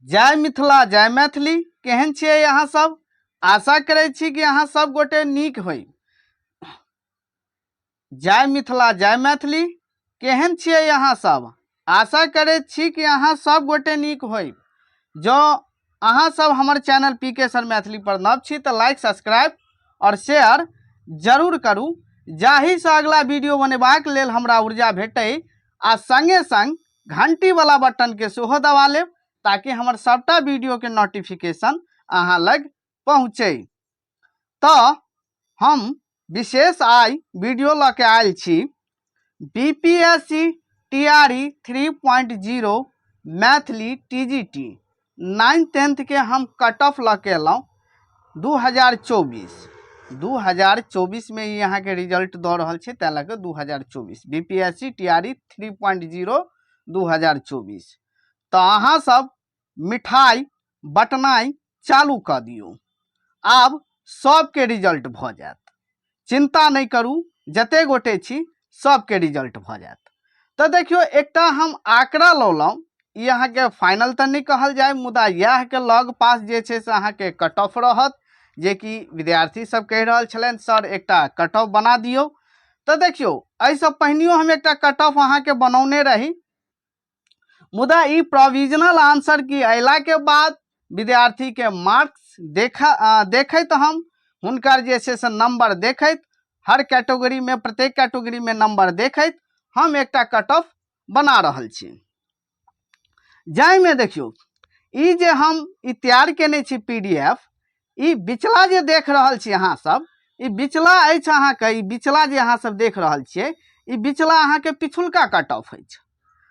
जय मिथिला जय मैथिली। केहन छियै अहाँ सब? आशा करै छी कि अहाँ सब गोटे नीक होइ। जय मिथिला जय मैथिली। केहन छियै अहाँ सब? आशा करै छी कि अहाँ सब गोटे नीक होइ। जँ अहाँ सब हमर चैनल पी के सर मैथिली पर नव छी तऽ लाइक, सब्सक्राइब और शेयर जरूर करू, जाहिसँ अगला वीडियो बनेबाक लेल हमरा ऊर्जा भेटै, आ संगे संग घंटी वाला बटन के सेहो दबा लेब ताकि हमर सबटा वीडियो के नोटिफिकेशन अहाँ लग पहुँचे। तऽ हम विशेष आइ वीडियो लऽ के आयल छी B P S C T R E 3.0 Maithili T G T 9 tenth के हम कट ऑफ लऽ के अयलहुँ 2024। 2024 में ई अहाँके रिजल्ट दऽ रहल छै, ताहि लऽ कऽ 2024 B P S C T R E 3.0 2024। तऽ अहाँ सब मिठाइ बटनाइ चालू कऽ दियौ, आब सबके रिजल्ट भऽ जायत। चिन्ता नहि करू, जते गोटे छी सबके रिजल्ट भऽ जायत। तऽ देखियौ, एकटा हम आंकड़ा लौलहुँ, ई अहाँके फाइनल तऽ नहि कहल जाय, मुदा इएहके लग पास जे छै से अहाँके कट ऑफ रहत, जेकि विद्यार्थी सब कहि रहल छलनि सर एकटा कट ऑफ बना दियौ। तऽ देखियौ, एहिसँ पहिनियो हम एकटा कट ऑफ अहाँके बनौने रही, मुदा ई प्रोविजनल आंसर की अयला के बाद विद्यार्थी के मार्क्स देखैत हम हुनकर जे छै से नंबर देखैत हर कैटेगरी में, प्रत्येक कैटेगरी में नंबर देखैत हम एकटा कट ऑफ बना रहल छी। जाहिमे देखियौ, ई जे हम ई तैयार केने छी पी डी एफ, ई बिचला जे देख रहल छी अहाँ सब, ई बिचला अछि अहाँके, ई बिचला जे अहाँ सब देख रहल छियै, ई बिचला अहाँके पिछुलका कट ऑफ अछि।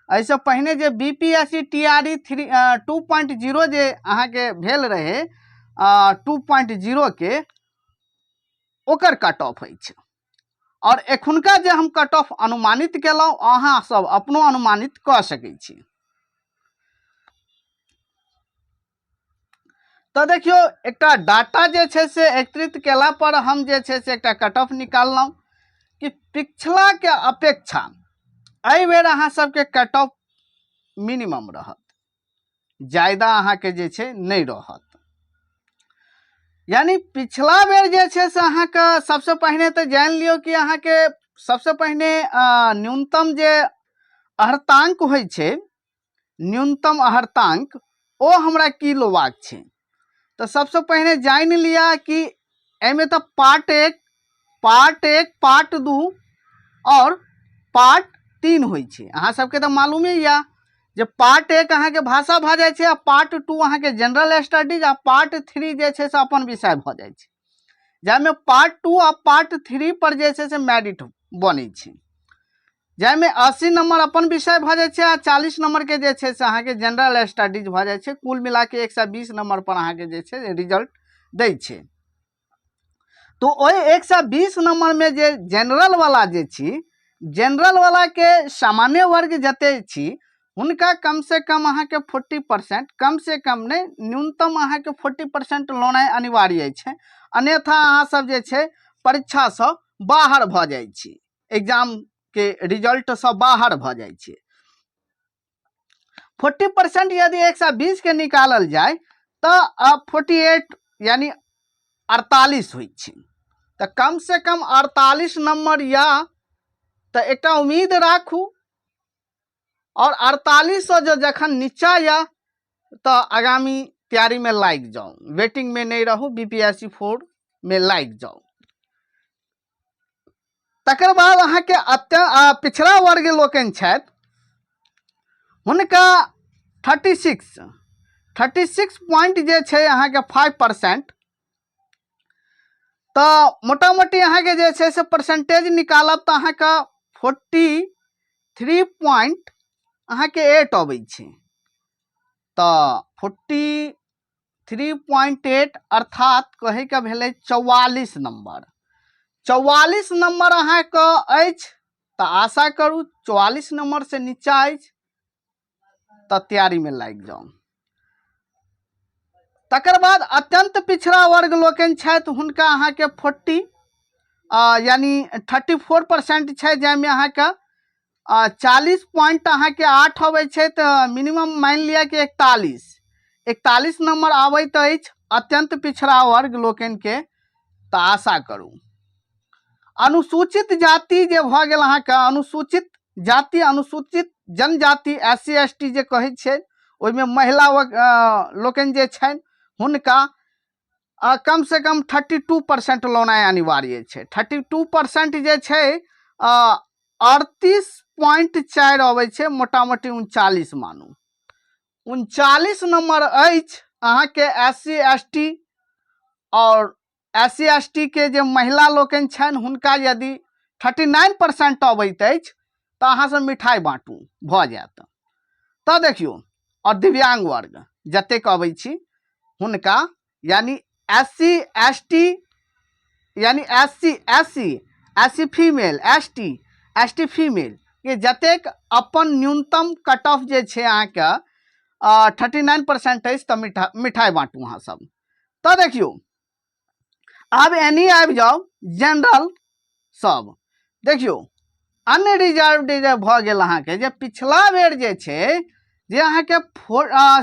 एहिसँ पहिने जे B P S C T R E three 2.0 जे अहाँके भेल रहै, 2.0 के ओकर कट ऑफ अछि, आओर एखुनका जे हम कट ऑफ अनुमानित केलहुँ, अहाँ सब अपनो अनुमानित कऽ सकै छी। तऽ देखियौ, एकटा डाटा जे छै से एकत्रित केला पर हम जे छै से एकटा कट ऑफ निकाललहुँ कि पिछला के अपेक्षा एहि बेर अहाँ सबके कट ऑफ मिनिमम रहत, ज्यादा अहाँके जे छै नहि रहत। यानी पिछला बेर जे छै से अहाँके सबसँ पहिने तऽ जानि लियौ कि अहाँके सबसँ पहिने न्यूनतम जे अर्हतांक होइ छै, न्यूनतम अर्हतांक, ओ हमरा की लेबाक छै। तऽ सबसँ पहिने जानि लिअ कि एहिमे तऽ पार्ट 1, पार्ट 1, पार्ट 2 आओर पार्ट 3 होइ छै। अहाँ सबके तऽ मालूमे यऽ जे पार्ट 1 अहाँके भाषा भऽ जाइ छै, आ पार्ट 2 अहाँके जनरल स्टडीज, आ पार्ट 3 जे छै से अपन विषय भऽ जाइ छै, जाहिमे पार्ट 2 आ पार्ट 3 पर जे छै से मेरिट बनै छै, जाहिमे 80 नंबर अपन विषय भऽ जाइ छै आ 40 नंबर के जे छै से अहाँके जनरल स्टडीज भऽ जाइ छै। कुल मिलाके 120 नंबर पर अहाँके जे छै रिजल्ट दै छै। तो ओहि 120 नंबर में जे जनरल वाला जे छी, जनरल वाला के सामान्य वर्ग जते छी हुनका कम से कम अहाँके 40%, कम से कम नहि, न्यूनतम अहाँके 40% लेनाइ अनिवार्य छै, अन्यथा अहाँ सब जे छै परीक्षासँ बाहर भऽ जाइ छी, एग्जाम के रिजल्टसँ बाहर भऽ जाइ छी। 40% यदि 120 के निकालल जाय तऽ 48 यानी 48 होइ छै। तऽ कम से कम 48 नंबर या तऽ एकटा उम्मीद राखू, और 48 से जो जखन नीचा या तऽ आगामी तैयारी में लागि जाउ, वेटिंग में नहीं रहू, बी पी एस सी 4 में लागि जाउ। तकर बाद अहाँके पिछड़ा वर्ग लोकनि छथि, हुनका 36 पॉइंट जे छै अहाँके 5%, तऽ मोटा मोटी अहाँके जे छै से परसेंटेज निकालब तऽ अहाँके 43 पॉइंट अहाँके 8 अबै छै। तऽ 43.8 अर्थात कहैके भेलै 44 नंबर, 44 नंबर अहाँके अछि। तऽ आशा करू 44 नंबर से नीचा अछि तऽ तैयारीमे लागि जाउ। तकर बाद अत्यंत पिछड़ा वर्ग लोकनि छथि, हुनका अहाँके 40 यानी 34% छै, जाहिमे अहाँके 40 पॉइंट अहाँके 8 अबै छै, तऽ मिनिमम मानि लिअ कि 41 नम्बर आबैत अछि अत्यंत पिछड़ा वर्ग लोकनिके, तऽ आशा करू। अनुसूचित जाति जे भऽ गेल अहाँके, अनुसूचित जाति, अनुसूचित जनजाति, एस सी एस टी जे कहै छै, ओहिमे महिला लोकनि जे छनि हुनका कम से कम 32% लौनाइ अनिवार्य छै। 32% जे छै 38.4 अबै छै, मोटा मोटी 39 मानू, 39 नम्बर अछि अहाँके एस सी एस टी आओर एस सी एस टी के जे महिला लोकनि छनि हुनका यदि 39% अबैत अछि तऽ अहाँसभ मिठाइ बाँटू, भऽ जायत। तऽ देखियौ, आओर दिव्यांग वर्ग जतेक अबै छी हुनका, यानी एस सी एस टी, यानी S C, S C, S C female, S T, S T female के जतेक अपन न्यूनतम कट ऑफ जे छै अहाँके 39% अछि, तऽ मिठाइ बाँटू अहाँ सब। तऽ देखियौ, आब एनी आबि जाउ जनरल सब। देखियौ, अनरिजर्व जे भऽ गेल अहाँके, जे पिछला बेर जे छै जे अहाँके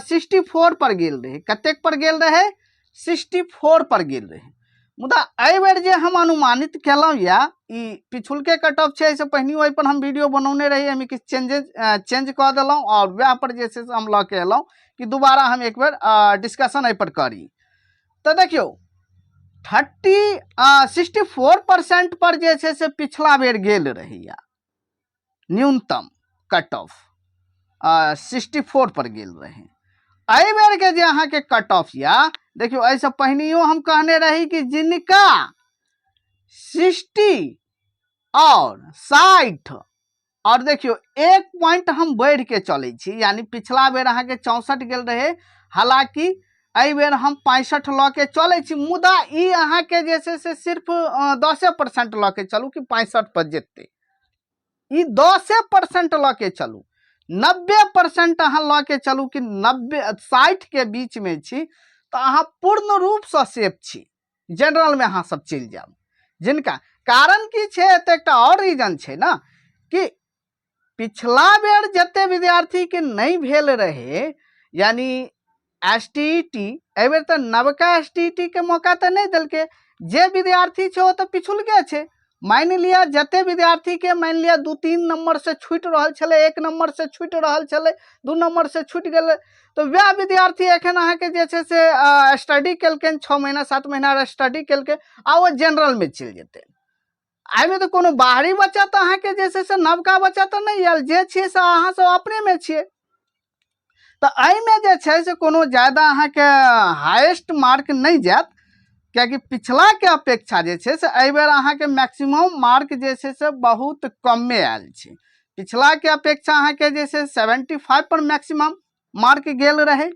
64 पर गेल रहै। कतेक पर गेल रहै? 64 पर गेल रहै। मुदा एहि बेर जे हम अनुमानित केलहुँ यऽ, ई पिछुलके कट ऑफ छै, एहिसँ पहिनहियो एहिपर हम वीडियो बनौने रही, एहिमे किछु चेंज कऽ देलहुँ आओर वएह पर जे छै से हम लऽ के एलहुँ कि दोबारा हम एक बेर डिस्कशन एहिपर करी। तऽ देखियौ, 64% पर जे छै से पिछला बेर गेल रहैया, न्यूनतम कट ऑफ 64 पर गेल रहै। एहि बेरके जे अहाँके कट ऑफ यऽ, देखियौ, एहिसँ पहिनहियो हम कहने रही कि जिनका 60 आओर 60 आओर देखियौ 1 पॉइंट हम बढ़ि के चलै छी, यानी पिछला बेर अहाँके 64 गेल रहै, हालाँकि एहि बेर हम 65 लऽ के चलै छी, मुदा ई अहाँके जे छै से सिर्फ 10% लऽ के चलू कि 65 पर जेतै। ई 10% लऽ के चलू, 90% अहाँ लऽ के चलू कि 90 60के बीचमे छी तऽ अहाँ पूर्ण रूपसँ सेफ छी, जनरलमे अहाँ सब चलि जायब। जिनका कारण की छै, एतऽ एकटा आओर रीजन छै ने कि पिछला बेर जते विद्यार्थीके नहि भेल रहै, यानी एस टी ई टी, एहिबेर तऽ नवका एस टी ई टी के मौका तऽ नहि देलकै, जे विद्यार्थी छै ओ तऽ पिछुलके छै। मानि लिअ जते विद्यार्थीके मानि लिअ 2-3 नम्बरसँ छूटि रहल छलै, 1 नम्बरसँ छूटि रहल छलै, 2 नम्बरसँ छूटि गेलै, तऽ वएह विद्यार्थी एखन अहाँके जे छै से स्टडी केलकै, 6 महीना 7 महीना स्टडी केलकै आ ओ जनरलमे चलि जेतै। एहिमे तऽ कोनो बाहरी बच्चा तऽ अहाँके जे छै से नवका बच्चा तऽ नहि आयल, जे छियै से अहाँ सब अपनेमे छियै। तऽ एहिमे जे छै से कोनो ज्यादा अहाँके हाईएस्ट मार्क नहि जायत, कियाकि पिछलाके अपेक्षा जे छै से एहिबेर अहाँके मैक्सिमम मार्क जे छै से बहुत कमे आयल छै। पिछलाके अपेक्षा अहाँके जे छै 75 पर मैक्सिमम मार्क गेल रहै,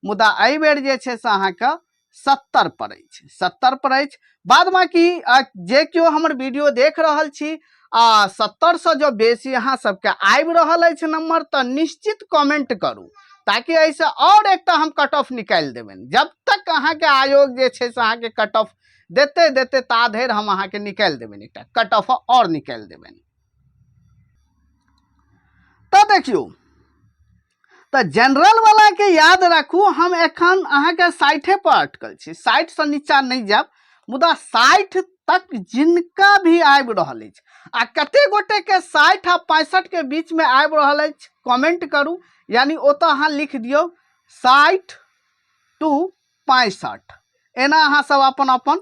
मुदा एहिबेर जे छै से अहाँके 70 पर अछि, 70 पर अछि। बाद बाकी जे केओ हमर वीडियो देख रहल छी आ 70 जँ बेसी अहाँ सबके आबि रहल अछि नम्बर, तऽ निश्चित कमेंट करू, ताकि एहिसँ आओर एकटा हम कट ऑफ निकालि देबनि। जब तक अहाँके आयोग जे छै से अहाँके कट ऑफ देते देते ता धरि हम अहाँके निकालि देबनि, एकटा कट ऑफ आओर निकालि देबनि। तऽ देखियौ, तऽ जनरल वाला के याद राखू, हम एखन अहाँके 60 पर अटकल छी, 60 नीचा नहि जायब, मुदा 60 तक जिनका भी आबि रहल अछि आ कते गोटे के 60 आ 65 के बीच में आबि रहल अछि, कमेंट करू, यानी ओतऽ अहाँ लिख दियौ 60 टू 65, एना अहाँ सब अपन अपन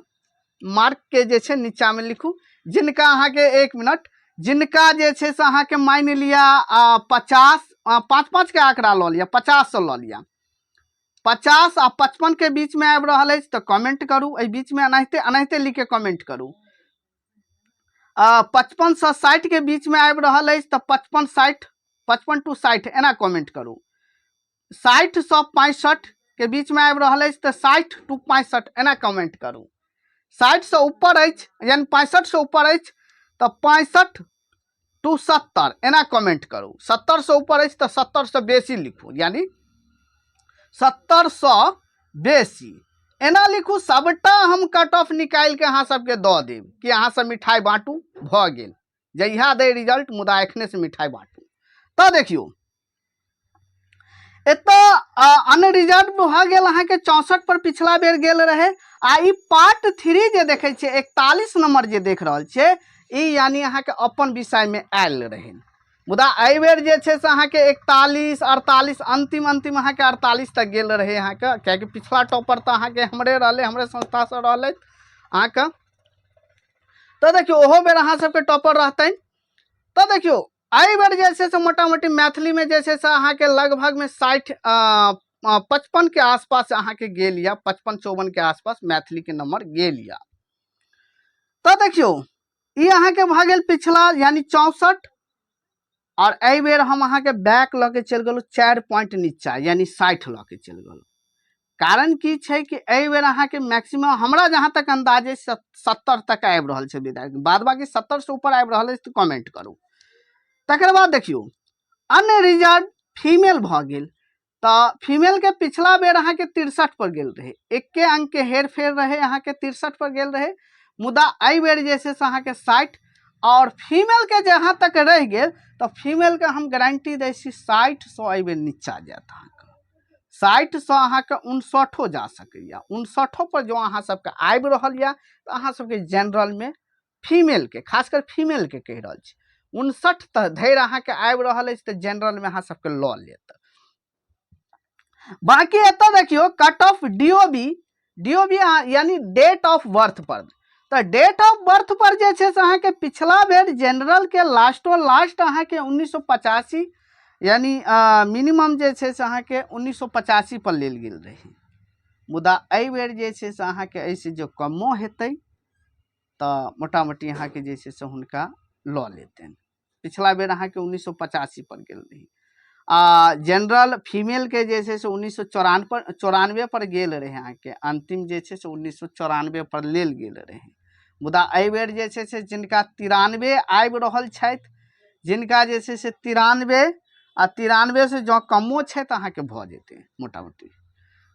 मार्क के जे छै नीचा में लिखू। जिनका अहाँके 1 मिनट, जिनका जे छै से अहाँके मानि लिअ 50, 5-5 के आंकड़ा लऽ लिअ, 50 लऽ लिअ, 50 आ 55 के बीच में आबि रहल अछि तऽ कमेंट करू, एहि बीच में एनाहिते लिख के कमेंट करू। 55 से 60 के बीच में आबि रहल अछि तऽ 55 60, 55 टू 60 एना कमेंट करू। 60 से 65 के बीच में आबि रहल अछि तऽ 60 टू 65 एना कमेंट करू। 60 से ऊपर अछि यानी 65 से ऊपर अछि तऽ 65 टू 70 एना कमेंट करू। 70 से ऊपर अछि तऽ 70 से बेसी लिखू, यानी 70 से बेसी एना लिखू। सबटा हम कट ऑफ निकालि के अहाँ सबके दऽ देब कि अहाँ सब मिठाइ बाँटू, भऽ गेल जहिया दे रिजल्ट, मुदा एखने से मिठाइ बाँटू। तऽ देखियौ, एतऽ अनरिजर्व भऽ गेल अहाँके 64 पर पिछला बेर गेल रहे। आ ई पार्ट 3 जे देखै छियै, 41 नंबर जे देख रहल छियै, ई यानी अहाँके अपन विषयमे आयल रहै। मुदा एहि बेर जे छै से अहाँके 41 48 अंतिम अंतिम अहाँके 48 तक गेल रहै अहाँके, कियाकि पिछला टॉपर तऽ अहाँके हमरे रहलै, हमरे संस्थासँ रहलै अहाँके। तऽ देखियौ ओहो बेर अहाँ सबके टॉपर रहतनि। तऽ देखियौ एहि बेर जे छै से मोटा मोटी मैथिलीमे जे छै से अहाँके लगभगमे 60 55 के आसपास अहाँके गेल यऽ, 55 54 के आसपास मैथिलीके नंबर गेल यऽ। तऽ देखियौ ई अहाँके भऽ गेल पिछला यानी 64, आओर एहि बेर हम अहाँके बैक लऽ के चलि गेलहुँ 4 पॉइंट नीचा, यानी 60 लऽ के चलि गेलहुँ। कारण की छै कि एहि बेर अहाँके मैक्सिमम हमरा जहाँ तक अन्दाज अछि 70 तक आबि रहल छै विद्यार्थी, बाद बाकी 70 से ऊपर आबि रहल अछि तऽ कमेंट करू। तकर बाद देखियौ अनरिजर्व फीमेल भऽ गेल, तऽ फीमेलके पिछला बेर अहाँके 63 पर गेल रहै, एके अंकके हेरफेर रहै, अहाँके 63 पर गेल रहै। मुदा एहि बेर जे छै से अहाँके 60, आओर फीमेलके जहाँ तक रहि गेल तऽ फीमेलके हम गारंटी दै छी 60 सँ एहि बेर नीचा जायत, अहाँके 60 सँ अहाँके 59 जा सकैए। 59 पर जँ अहाँ सबके आबि रहल यऽ तऽ अहाँ सबके जेनरलमे फीमेलके, खास कर फीमेलके कहि रहल छी, 59 धरि अहाँके आबि रहल अछि तऽ जेनरलमे अहाँ सबके लऽ लेत। बाकी एतऽ देखियौ कट ऑफ डीओबी, डीओबी यानी डेट ऑफ बर्थ पर, तऽ डेट ऑफ बर्थ पर जे छै से अहाँके पिछला बेर जेनरलके लास्टो लास्ट अहाँके 1985 यानी मिनिमम जे छै से अहाँके 1985 पर लेल गेल रहै। मुदा एहि बेर जे छै से अहाँके एहिसँ जे कमो हेतै तऽ मोटा मोटी अहाँके जे छै से हुनका लऽ लेतनि। पिछला बेर अहाँके 1985 पर गेल रही। आ जनरल फीमेलके जे छै से 1994 पर, 94 पर गेल रहै, अहाँके अन्तिम जे छै से 1994 पर लेल गेल रहै। मुदा एहि बेर जे छै से जिनका 93 आबि रहल छथि, जिनका जे छै से 93 आ 93 से जँ कमो छै तऽ अहाँके भऽ जेतै मोटा मोटी।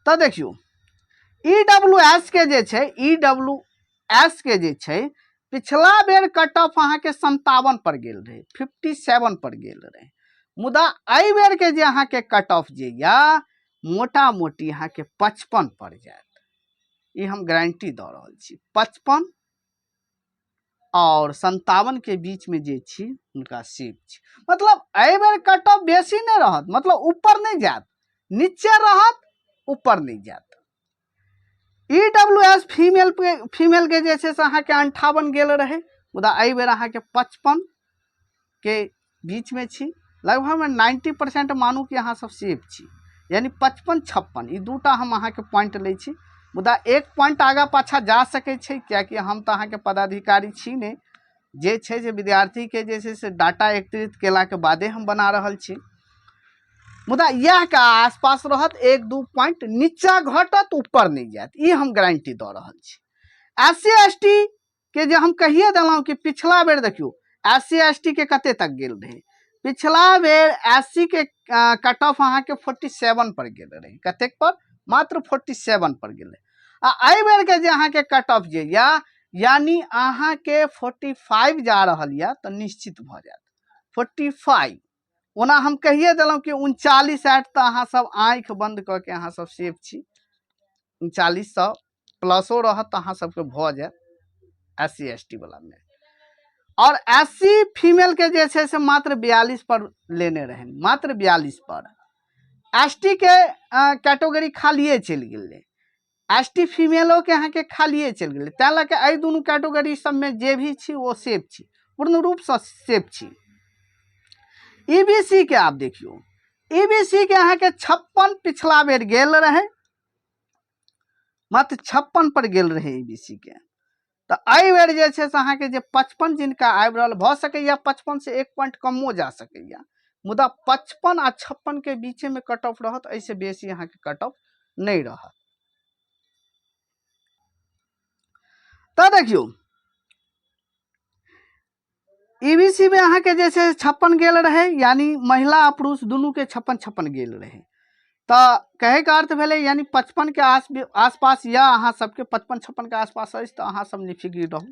तऽ देखियौ ई डब्ल्यू एस के जे छै, ई डब्ल्यू एस के जे छै पिछला बेर कट ऑफ अहाँके 57 पर गेल रहै, 57 पर गेल रहै। मुदा एहि बेरके जे अहाँके कट ऑफ जे यऽ मोटा मोटी अहाँके 55 पर जायत, ई हम गारंटी दऽ रहल छी। 55 आओर 57 के बीच में जे छी हुनका सेफ छी, मतलब एहि बेर कट ऑफ बेसी नहि रहत, मतलब ऊपर नहि जायत, नीचे रहत, ऊपर नहि जायत। ई डब्ल्यू एस फीमेल पे, फीमेल के जे छै से अहाँके 58 गेल रहै, मुदा एहि बेर अहाँके 55 के बीचमे छी, लगभगमे 90% मानू कि अहाँ सब सेफ छी, यानी 55 56 ई दूटा हम अहाँके पॉइंट लै छी। मुदा एक पॉइंट आगाँ पाछाँ जा सकै छै, कियाकि हम तऽ अहाँके पदाधिकारी छी नहि, जे छै जे विद्यार्थीके जे छै से डाटा एकत्रित केलाके बादे हम बना रहल छी। मुदा इएह के आसपास रहत, 1-2 पॉइंट नीचा घटत, ऊपर नहि जायत, ई हम गारंटी दऽ रहल छी। एस सी एस टी के जे हम कहिए देलहुँ कि पिछला बेर देखियौ एस सी एस टी के कते तक गेल रहै, पिछला बेर एस सी के कट ऑफ अहाँके 47 पर गेल रहै, कतेक पर, मात्र 47 पर गेल रहै। आ एहि बेरके जे अहाँके कट ऑफ जे यऽ यानी अहाँके 45 जा रहल यऽ तऽ निश्चित भऽ जायत 45। ओना हम कहिए देलहुँ कि 39 आयत तऽ अहाँ सब आँखि बन्द कऽ के अहाँ सब सेफ छी, 39 सए प्लसो रहत तऽ अहाँ सबके भऽ जायत एस सी एस टी वलामे। आओर एस सी फीमेलके जे छै से मात्र 42 पर लेने रहनि, मात्र 42 पर। एस टी के कैटेगरी खालिए चलि गेलै, एस टी फीमेलोके अहाँके खालिए चलि गेलै, ताहि लऽ कऽ एहि दुनू कैटेगरी सबमे जे भी छी ओ सेफ छी, पूर्ण रूपसँ सेफ छी। ई बी सी के आब देखियौ, ई बी सी के अहाँके 56 पिछला बेर गेल रहै, मात्र 56 पर गेल रहै ई बी सी के। तऽ एहि बेर जे छै से अहाँके जे 55 जिनका आबि रहल, भऽ सकैए 55 से 1 पॉइंट कमो जा सकैए, मुदा 55 आ 56 के बीचेमे कट ऑफ रहत, एहिसँ बेसी अहाँके कट ऑफ नहि रहत। तऽ देखियौ ई बी सी मे अहाँके जे छै 56 गेल रहै, यानी महिला आ पुरुष दुनूके 56 56 गेल रहै। तऽ कहैके अर्थ भेलै यानी 55 के आसपास या अहाँ सबके 55 56 के आसपास अछि तऽ अहाँ सब निफिक्र रहू,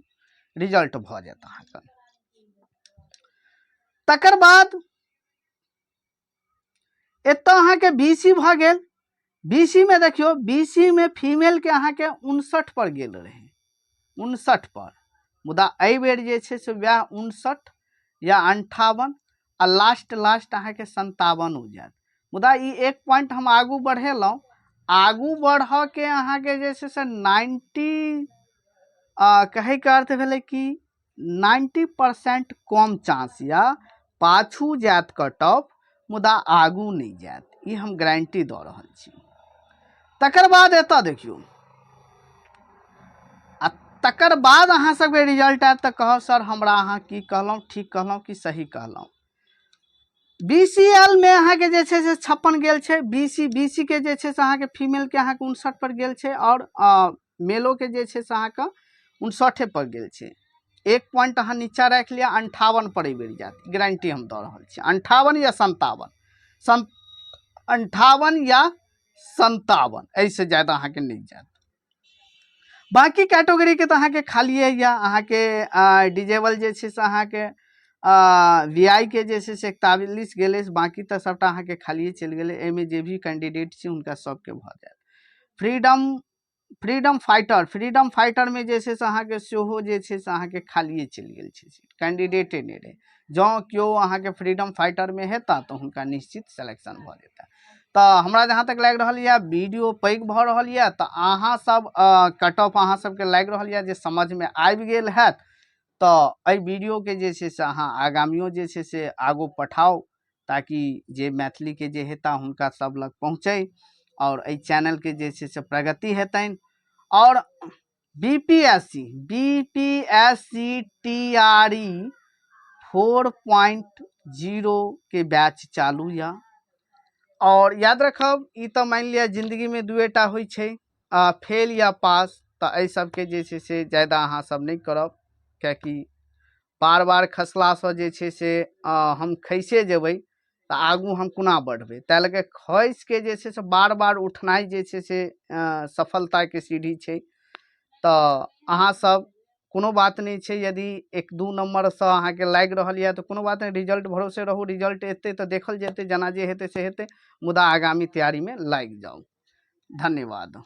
रिजल्ट भऽ जायत अहाँके। तकर बाद एतऽ अहाँके बी सी भऽ गेल। बी सी मे देखियौ, बी सी मे फीमेलके अहाँके 59 पर गेल रहै, 59 पर। मुदा एहि बेर जे छै से वएह 59 या 58 आ लास्ट लास्ट अहाँके 57 हो जायत। मुदा ई एक पॉइंट हम आगू बढ़ेलहुँ, आगू बढ़ऽके अहाँके जे छै से 90, कहैके अर्थ भेलै कि 90% कम चांस या पाछू जायत कट ऑफ, मुदा आगू नहि जायत, ई हम गारंटी दऽ रहल छी। तकर बाद एतऽ देखियौ, आ तकर बाद अहाँ सबके रिजल्ट आयत तऽ कहब सर हमरा अहाँ की कहलहुँ, ठीक कहलहुँ कि सही कहलहुँ। बी सी एल मे अहाँके जे छै से 56 गेल छै। बी सी, बी सी के जे छै से अहाँके फीमेल के अहाँके 59 पर गेल छै आओर मेलो के जे छै से अहाँके 59 पर गेल छै। एक पॉइंट अहाँ नीचा राखि लिअ, 58 पर एहि बेर जायत, गारंटी हम दऽ रहल छी। 58 या 57, 58 या 57, एहिसँ ज्यादा अहाँके नहि जायत। बाँकी कैटेगरीके तऽ अहाँके खालिए यऽ। अहाँके डिजेबल जे छै से अहाँके वी आई के जे छै से 41 गेल अछि, बाँकी तऽ सभटा अहाँके खालिए चलि गेलै। एहिमे जे भी कैंडिडेट छै हुनका सभके भऽ जायत। फ्रीडम फाइटर, फ्रीडम फाइटरमे जे छै से अहाँके सेहो जे छै से अहाँके खालिए चलि गेल छै सीट, कैंडिडेटे नहि रहै। जँ केओ अहाँके फ्रीडम फाइटरमे हेता तऽ हुनका निश्चित सिलेक्शन भऽ जेता। तऽ हमरा जहाँ तक लागि रहल यऽ वीडियो पैघ भऽ रहल यऽ, तऽ अहाँ सब कट ऑफ अहाँ सबके लागि रहल यऽ जे समझमे आबि गेल हैत, तऽ एहि वीडियोके जे छै से अहाँ आगामियो जे छै से आगू पठाउ, ताकि जे मैथिलीके जे हेता हुनका सब लग पहुँचै आओर एहि चैनलके जे छै से प्रगति हेतनि। आओर B P S C, B P S C T R E 4.0 के बैच चालू यऽ। आओर याद रखब, ई तऽ मानि लिअ जिन्दगीमे दुएटा होइ छै, फेल या पास। तऽ एहि सबके जे छै से ज्यादा अहाँ सब नहि करब, किएकि बार बार खसलासँ जे छै से हम खैसे जेबै तऽ आगू हम कोना बढ़बै। ताहि लऽ कऽ खसिके जे छै से बार बार उठनाइ जे छै से सफलताके सीढ़ी छै। तऽ अहाँ सब कोनो बात नहि छै, यदि 1-2 नम्बरसँ अहाँके लागि रहल यऽ तऽ कोनो बात नहि, रिजल्ट भरोसे रहू, रिजल्ट एतै तऽ देखल जेतै, जेना जे हेतै से हेतै, मुदा आगामी तैयारीमे लागि जाउ। धन्यवाद।